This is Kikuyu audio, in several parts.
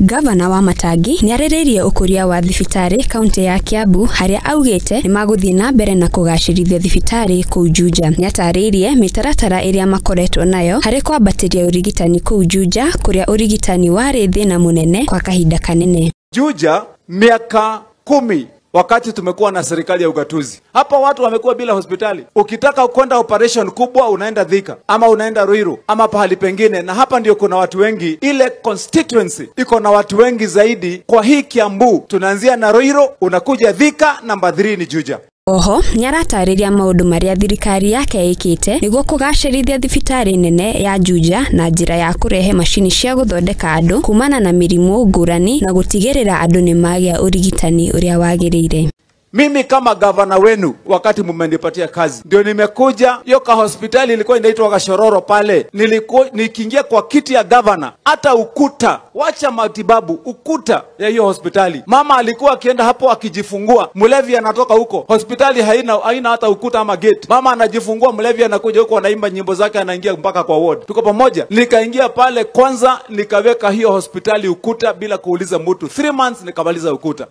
Gavana wa Matangi nĩarĩrĩirie ũkũria wa thibitarĩ kaunti ya Kiambu, harĩa augĩte nĩmagũthiĩ na mbere na kũgacĩrithia thibitarĩ kũu Juja. Nĩatarĩirie mĩtaratara ĩrĩa makoretwo nayo harĩ kwambatĩria ũrigitani kũu Juja, kũrĩa ũrigitani warĩ thĩna mũnene kwa kahinda kanene. Juja miaka 10 wakati tumekuwa na serikali ya ugatuzi. Hapa watu wamekuwa bila hospitali. Ukitaka kwenda operation kubwa unaenda Thika ama unaenda Ruiru ama pahali pengine, na hapa ndio kuna watu wengi. Ile constituency iko na watu wengi zaidi kwa hii Kiambu. Tunaanzia na Ruiru, unakuja Thika, namba 3 ni Juja. Oho nĩaratarĩria maũndũ marĩa thirikari yake ĩkĩte nĩguo kũgacĩrithia thibitarĩ nene ya Juja na njĩra ya kũrehe macini cia gũthondeka andũ kumana na mĩrimũ ngũrani na gũtigĩrĩra andũ nĩmagĩa ũrigitani ũrĩa wagĩrĩire. Mimi kama gavana wenu, wakati mmenipatia kazi, ndio nimekuja. Hiyo ka hospitali ilikuwa inaitwa Gashororo pale. Nilikuwa nikiingia kwa kiti ya gavana, hata ukuta, wacha matibabu, ukuta ya hiyo hospitali. Mama alikuwa akienda hapo akijifungua, mlevi anatoka huko. Hospitali haina hata ukuta ama gate. Mama anajifungua, mlevi anakuja huko, anaimba nyimbo zake, anaingia mpaka kwa ward. Tuko pamoja. Nikaingia pale kwanza, nikaweka hiyo hospitali ukuta bila kuuliza mtu. 3 months nikamaliza ukuta.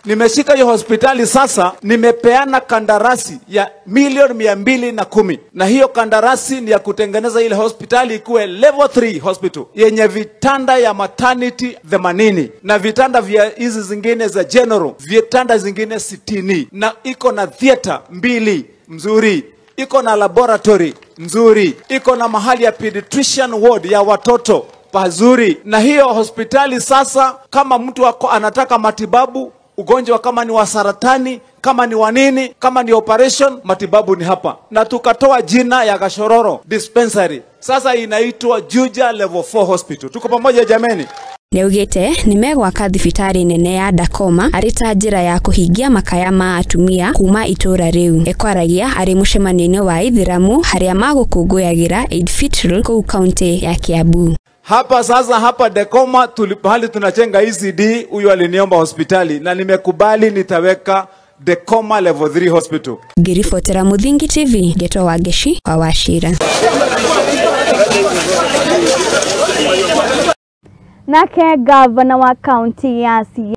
Nimeshika hiyo hospitali sasa, nimepeana kandarasi ya 210,000,000. Na hiyo kandarasi ni ya kutengeneza ile hospitali ikuwe level 3 hospital yenye vitanda ya maternity 80 na vitanda vya hizi zingine za general, vitanda zingine 60, na iko na theater 2 mzuri, iko na laboratory nzuri, iko na mahali ya pediatrician ward ya watoto pazuri. Na hiyo hospitali sasa, kama mtu wako anataka matibabu, ugonjwa kama ni wa saratani, kama ni wa nini, kama ni operation, matibabu ni hapa. Na tukatoa jina ya Gashororo Dispensary. Sasa inaitwa Juja Level 4 Hospital. Tuko pamoja jameni? Nĩaugĩte nĩmegwaka thibitarĩ nene ya Dakoma arĩ ta njĩra ya kũhingia makaya ma atumia kuma itũra rĩu. Ekwaragia arĩ mũcemanio-inĩ wa Ithĩramu harĩa magũkũngũyagĩra Eid Fitr kũu kaunti ya Kiambu. Hapa sasa, hapa Dekoma pahali tunachenga ECD, huyu aliniomba hospitali na nimekubali nitaweka Dekoma Level 3 Hospital. Ngĩribotera Muthingi TV, Ngeto wa Ngeshi wa Wachira. Nake gavana wa kaunti ya Siaya